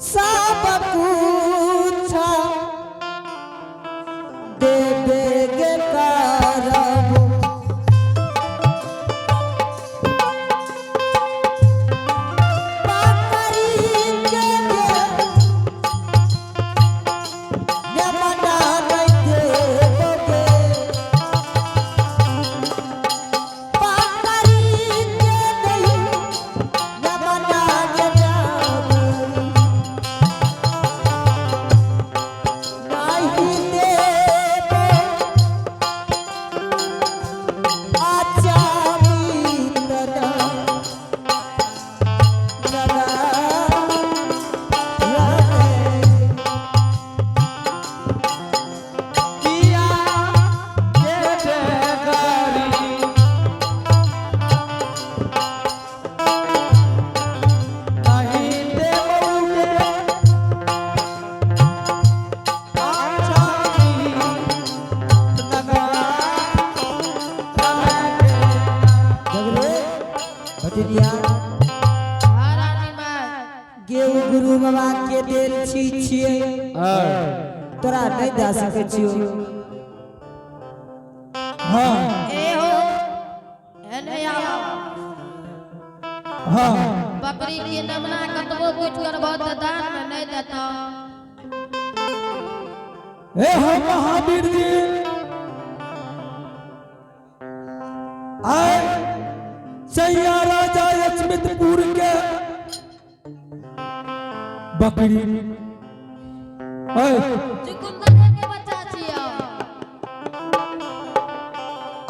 सब कुछ देबे के करब। बकरी के नेमना नहीं देबोगे। बकरी के नहीं नेमना देबोगे। नहीं देबो आचा मीतना किया के गारी नहीं देबोगे आचा मीतना जगले भटिया हाँ रानी माय। गेहूं गुरु बाबा के देल छी छियै, तोरा नहीं दे सकै छियो। हाँ। ए हो, एने आओ। हाँ। बकरी के नमना कतबो कुछ करबो तऽ दान में नहीं देतौ। हे हो महावीर जी, आए सैया राजा लक्ष्मीपुर के बकरी ऐ, चुकुंदर के बच्चा छियौ।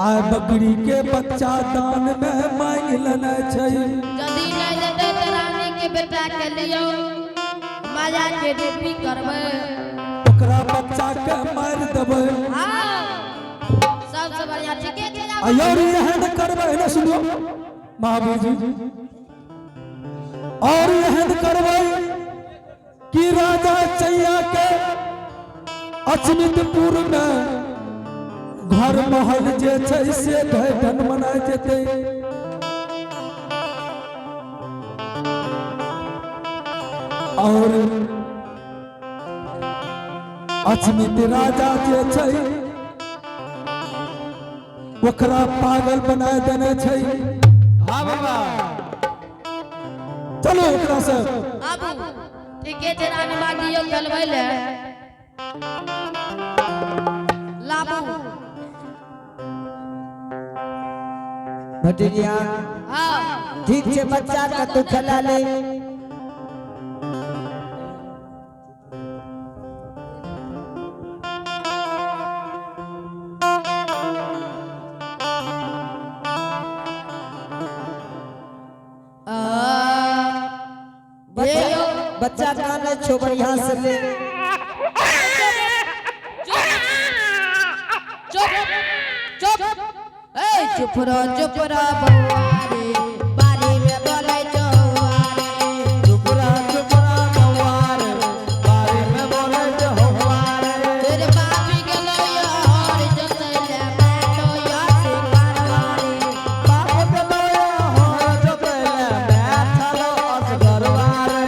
आए बकरी के बच्चा दान में मांग लेने छै। यदि नहीं देतै तऽ रानी के बेटा के लियौ, माया के रूपी करबै। ओकरा बच्चा के मारि देबै। हाँ, सबसे बढ़िया ठीके छै। आ और एहन करबै ने, सुनियो महावीर जी, और एहन करबै कि राजा चैया के अचमितपुर में घर महल जे छै से ढन मना जेतै। और अचमित राजा जे छै ओकरा पागल बना देने छै। हाँ बाबा। चलो ओकरा से। आबू, ठीके छै। रानी माँ दियौ खेलबै ले, लाबू। भटिया। हाँ। ठीक छै, बच्चा के तू खेला ले। बच्चा बच्चा काने छो, बढ़िया से ले। चुप चुप, ए चुप रहो, चुप रहो बौआ रे, बारी में बोलै चौआ रे। चुपरा चुपरा बौआ रे, बारी में बोले जे हौआ रे। तेरे बापी गेलै हर जोतै ले बैठो या से करवा रे। बाप गेलो हर जोतै ले बैठल असगरवा रे।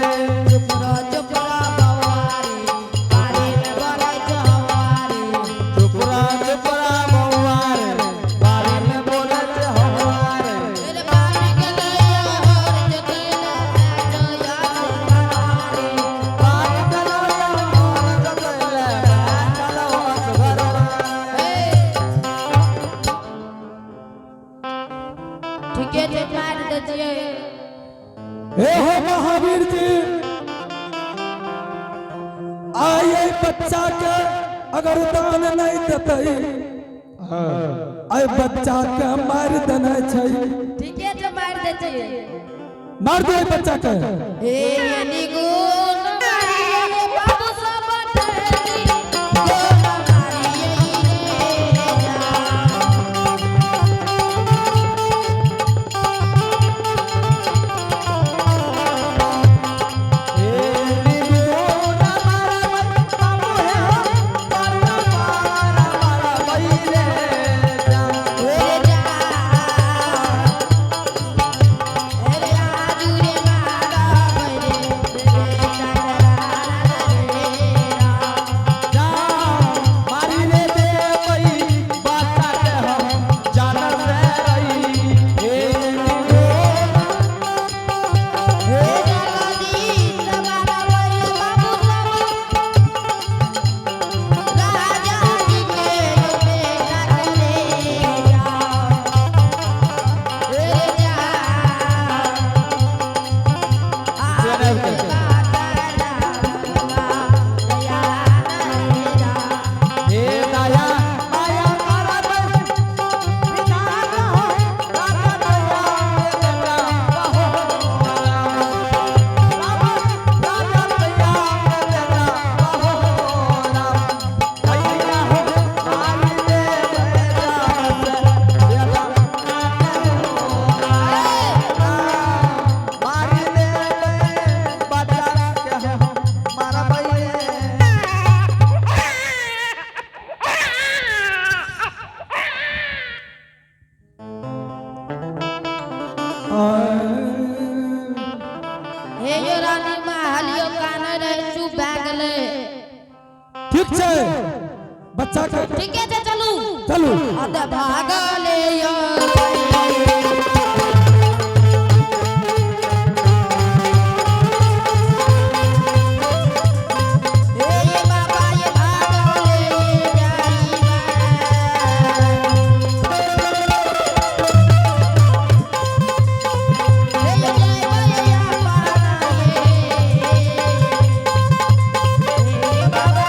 चुप रहो, चुप रहो बौआ रे, बारी में बोलै चौआ रे। चुपरा चुपरा बौआ रे, बारी में बोले जे हौआ रे। तेरे बापी गेलै हर जोतै ले बैठो या से करवा रे। बाप गेलो हर जोतै ले बैठल असगरवा रे। ठीके छै, मारि दै छियै। हे हो महावीर जी, आए बच्चा के अगर दान नहीं देतै, आए बच्चा के मारि देने छै। ठीके छै, मारि दै छियै। मार दे बच्चा के। हे निगुण मारिये बाबू सब तेरी, गोर मारिये रे जा। रे जा, रे आजू रे मारा रे। बाड़ीमे आबि के। हे दया माया करबै विधान हो, राजा दया के बेटा बहो राम। राम राजा दया के बेटा बहो राम। भैया हो मारी दे बेटा से, बेटा मारी दे बच्चा के हम मारबै। हे यो रानी माँ हलियो काने रहे चुप भए गेलै। ठीक छै बच्चा के। ठीके छै, चलू। चलू। अत भागले यो। हे ये बाबा ये भागले जाई हे ये जय भैया पाए। हे बाबा।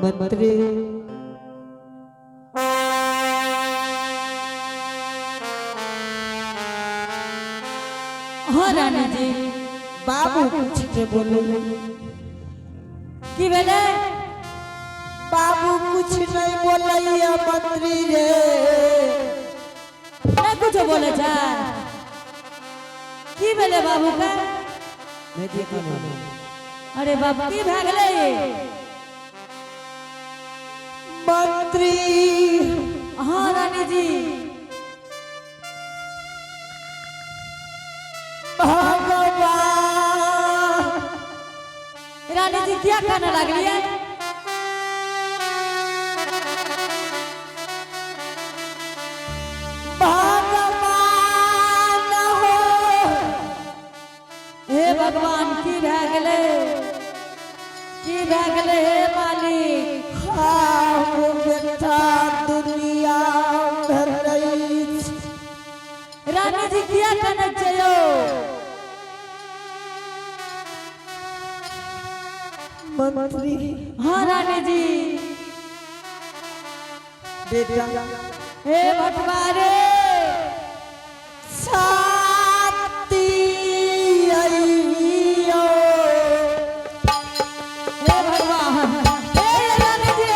मंत्री। हाँ रानी जी। बाबू कुछ के बोले। की भेलै? बाबू कुछ नहीं बोलैया मंत्री रे। नहि कुछो बोले छै? की भेलै बाबू के? नहीं देखो नहीं। अरे बाप, की भए गेलै? मंत्री। हाँ रानी जी। भगवान। रानी जी, किया काने लागलियै? भगवान हो। हे भगवान, की भए गेलै? की भए गेलै हे मालिक? हाँ बेटा, दुनिया भरै। रानी जी, किया कानै छै यौ? मंत्री। हाँ रानी जी। बेटा। हे भटवारे। छाती अइयो। हे भगवान, हे रानी जी,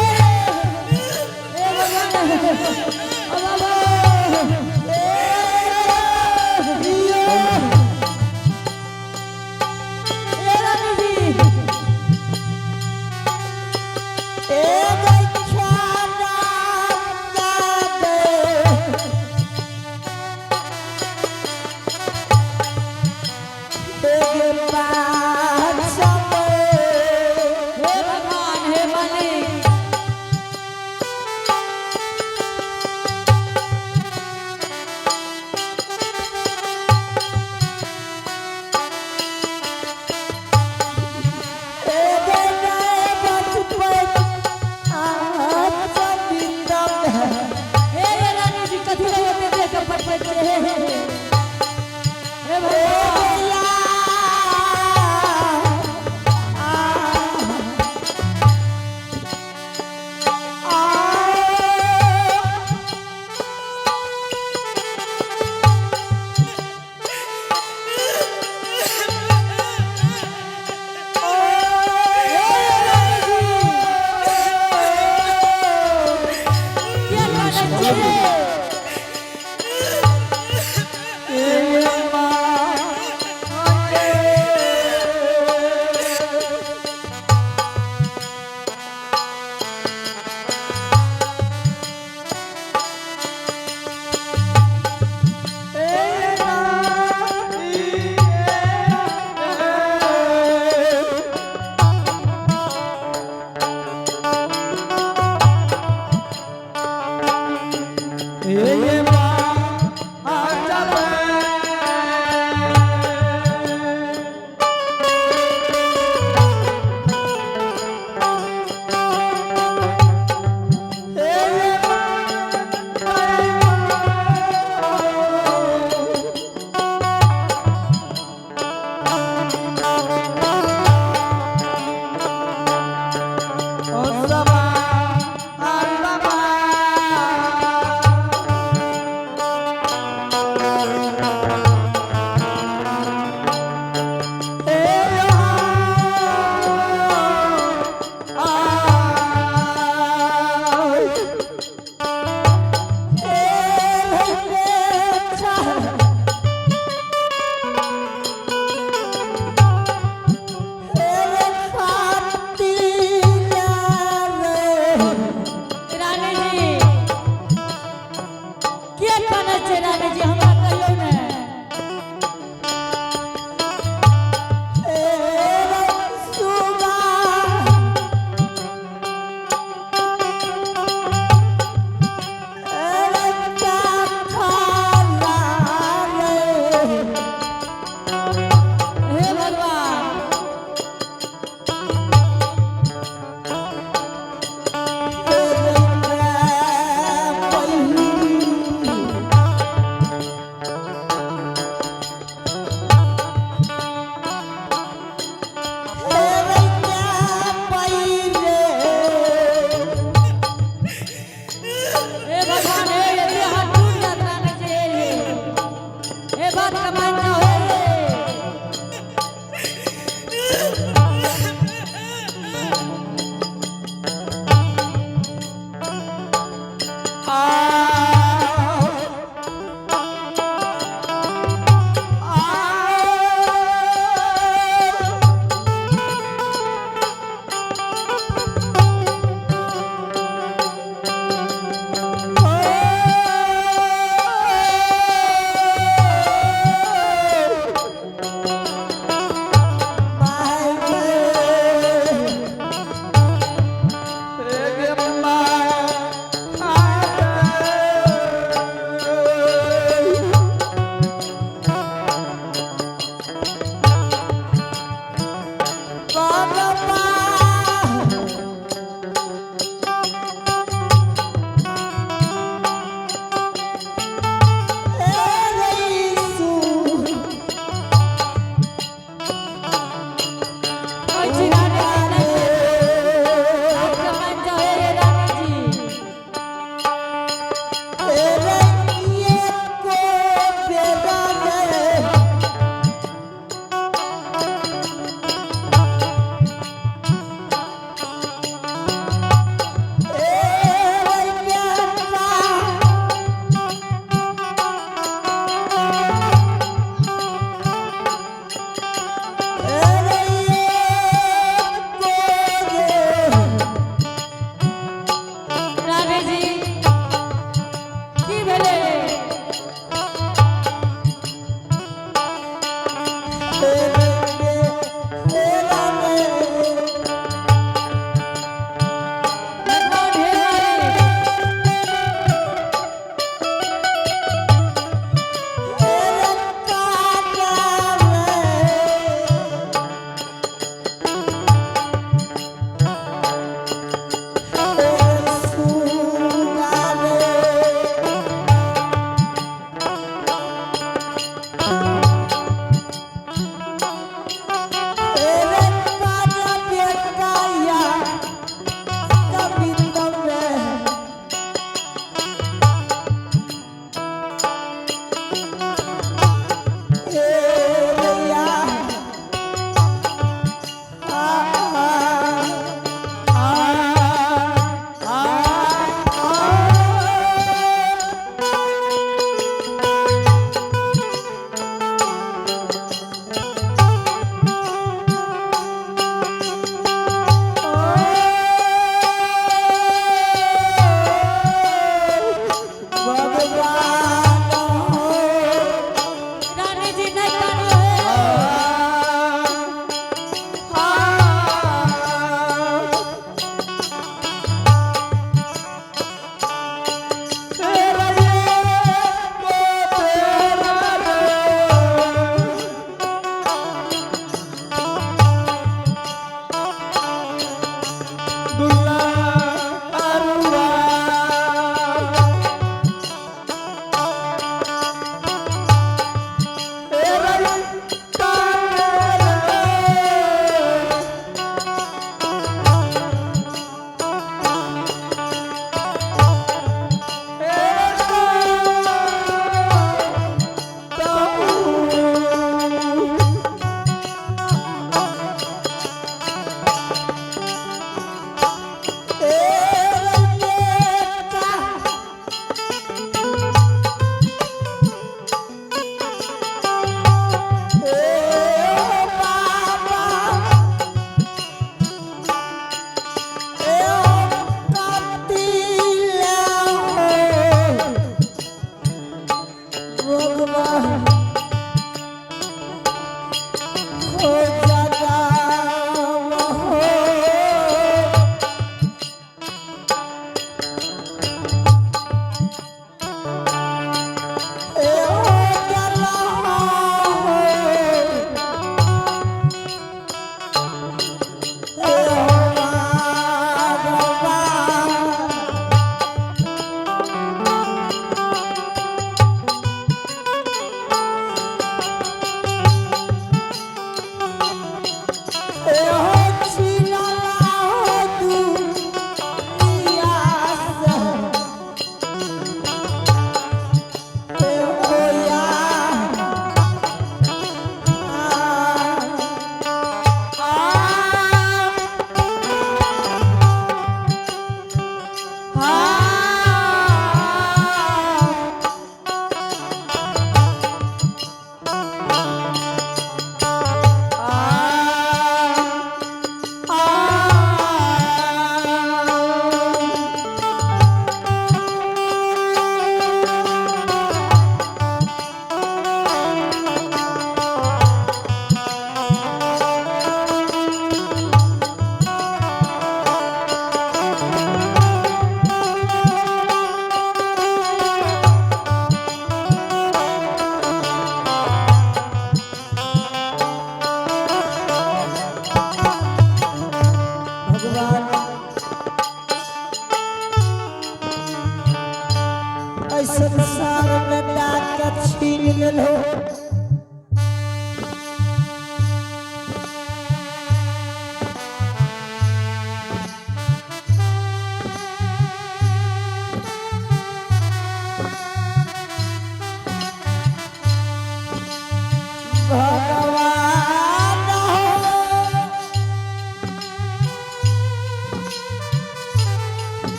हे भगवान, ओ बाबा। इयो। हे रानी जी। ए बच्चा राम।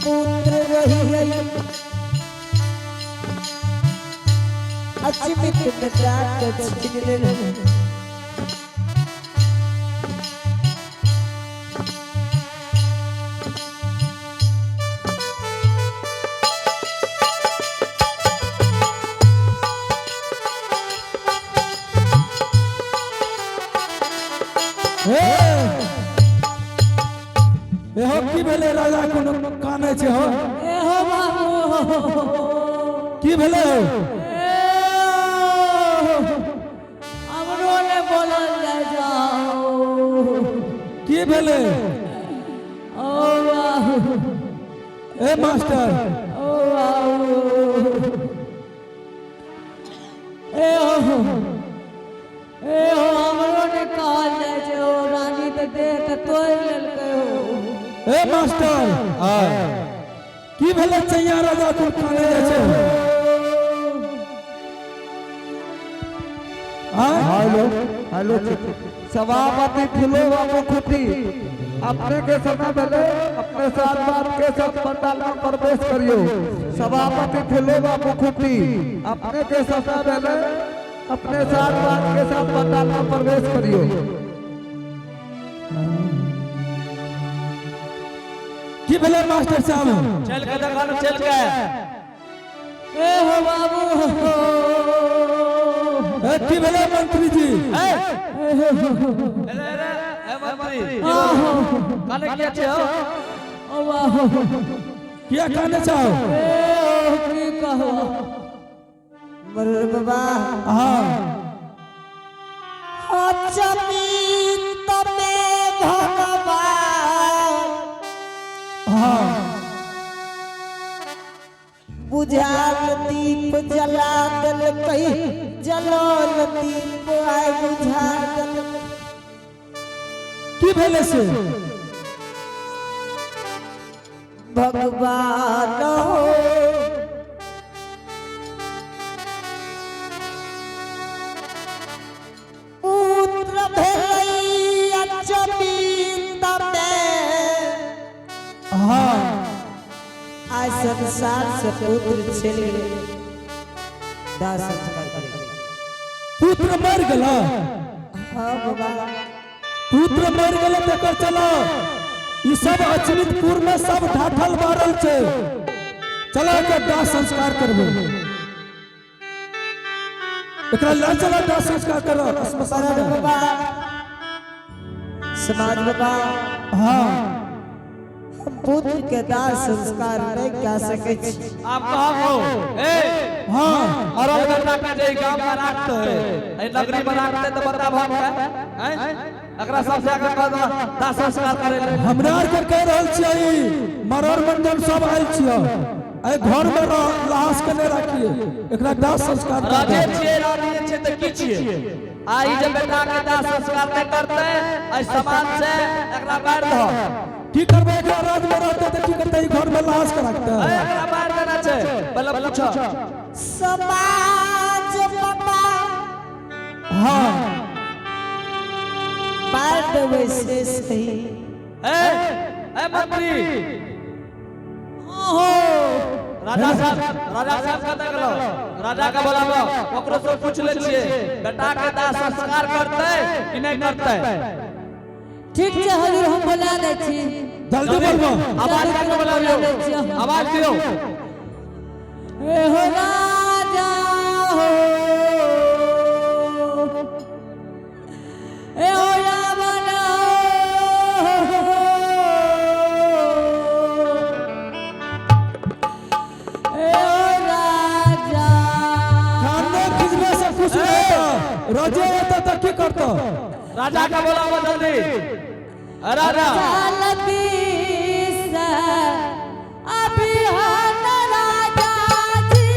पुत्र रही गई अचमित बेटा के छीन लेलक। हे एहो की भेलै राजा कोनो कानै छै हो? ए हो बाबू। की भेलै हो? ए हो, हमरो ने बोलल जाय जाओ। की भेलै? ओ बाबू। ए मास्टर। ओ बाबू, ए हो, ए हो, हमरो ने कहल जाइ छै। ओ रानी तऽ देह के तोड़ि लेलकै हो। ए मास्टर, की भेलै चैया राजा कोन कानै जाइ छै? आँय? हेलो हेलो, सभापति फुलो बाबू खुटी, अपने के समय भेले, अपने साथ बात के साथ पंडाल में प्रवेश करियो। सभापति फुलो बाबू खुटी, अपने के समय भेले, अपने साथ बात के साथ पंडाल में प्रवेश करियो। की भेलै मास्टर साहब? चल के देखा, चल के। ए हो बाबू। ए, की भेलै मंत्री जी? काने किया छै हो? ओ बाबू। किया कानै छौ? ए हो, की कहू। मरर बाबा। हाँ। अचमित में भगवान हाँ। बुझाल दीप जला देलकै, जलल दीप आइ बुझा देलकै। की भेलै से? भगवान हो, पुत्र भेलै अचमित में। हाँ। आइ संसार से पुत्र चलि गेलै, दाह संस्कार करै। पुत्र मर गेला? हाँ बाबा। पुत्र मर गेलै तकर चलो, ई सब अचमितपुर में सब ढाठल बारल छै। चलो, एकर दाह संस्कार करबै। एकरा लऽ चलो, दाह संस्कार करो श्मशान मरर में। बाबा, समाज बाबा। हाँ। हम पुत्र के दाह संस्कार नहीं कह सकै छी। आप कहाँ हो ए? हाँ। मरल बेटा के जे गांव में राखते है, ए नगरी में राखते तो बताब हम के हैं? एकरा सबसे आगे कह दो दाह संस्कार करे ले। हमरा आरके कहि रहल छियै, मरर मंडल सब आयल छियै, एहि घर में लाश के नहि राखिए, एकरा दाह संस्कार कर राजे दो। छियै, रानी छियै तऽ की छियै? आ ई जे बेटा के दाह संस्कार नहि करतै, एहि समाज से एकरा मारि दहो। की करबै एकरा? राज में रहतै तऽ की करतै? ई घर में लाश के राखतै? ए, एकरा मारि देना छै, पहिले पूछो। समाज बाबा। हाँ। मार देबै से सही। ए ए मंत्री। राजा साहब, राजा साहब कतऽ गेलो? राजा के बोलाबो, ओकरो से पूछ ले छियै बेटा के दाह संस्कार करतै कि नहि करतै। ठीक छै हजूर, हम बोला दै छी। जल्दी बोलबो। आवाज कऽ के बोलाबियौ, आवाज दियौ। ए हो राजा हो, ए हो रावण हो, ए हो राजा। काने खिजबे से कुछ नहीं होता, रजे होता तऽ की करतौ? राजा के बोलाबो जल्दी। ए राजा। चलती से अभिहन राजा जी,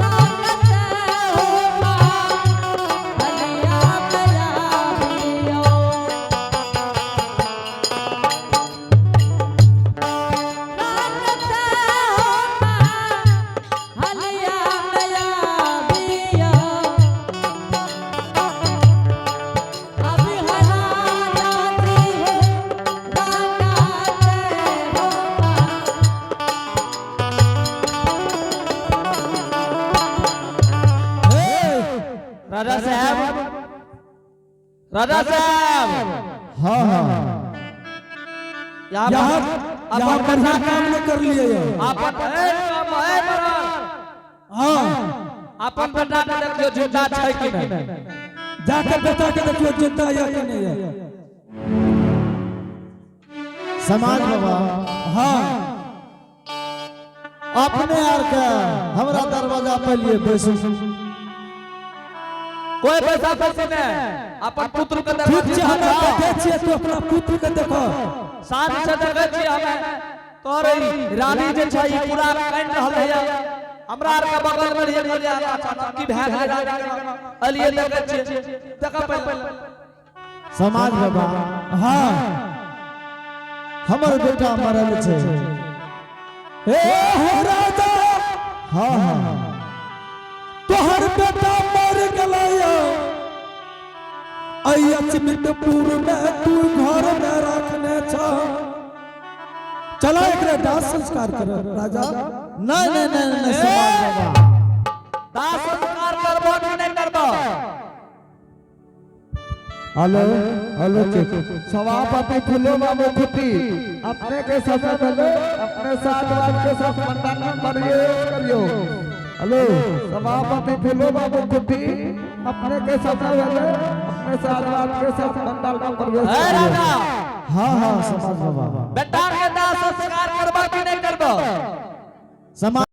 राखत हो हलिया मेरा पियो। राखत हो हलिया मेरा पियो। राजा साहब। हाँ हाँ। यहाँ यहाँ पर यहाँ अपन बढ़िया काम नहीं कर लिए यौ। अपन ए काम ए बराबर। हाँ। अपन बेटा के देखियो जिंदा छै कि नहीं। जाकर बेटा के देखियो जिंदा या कि नहीं है। समाज बाबा। हाँ। अपने आर के हमरा दरवाजा पर लिए बैसू। कोई पैसा पैसे नहीं, अपन पुत्र के ठीक देखो। छै, हमे बैठे छियै, तू अपना पुत्र के देखो। साँझ से देखै छियै हमे तोर ई रानी जे छै ई पूरा कानि रहल है। हमरा आर के बगल में रहिए, कहलियै अचानक की भए गेलै रानी के? अलियै देखै छियै, देखऽ पहिले। समाज बाबा। हाँ। हमर बेटा मरल छै। ए हो राजा। हाँ हाँ। तोहर बेटा मर गेलै। अचमितपुर में तू घर में रखने छ, चला एकरा दाह संस्कार कर राजा। नहीं नहीं नहीं नहीं समाज बाबा। दाह संस्कार करबो कि नहीं करबो? Hello hello check. सभापति फुलो बाबू खुटी, अपने के समय पहले अपने साथ बात के साथ पंडाल में प्रवेश करियो। हेलो, सभापति फुलो बाबू खुटी, अपने के समय पहले अपने साथ बात के साथ पंडाल में प्रवेश ए करियो। राजा। हाँ हाँ समाज बाबा। बेटा के दाह संस्कार करबो कि नहीं करबो? समाज।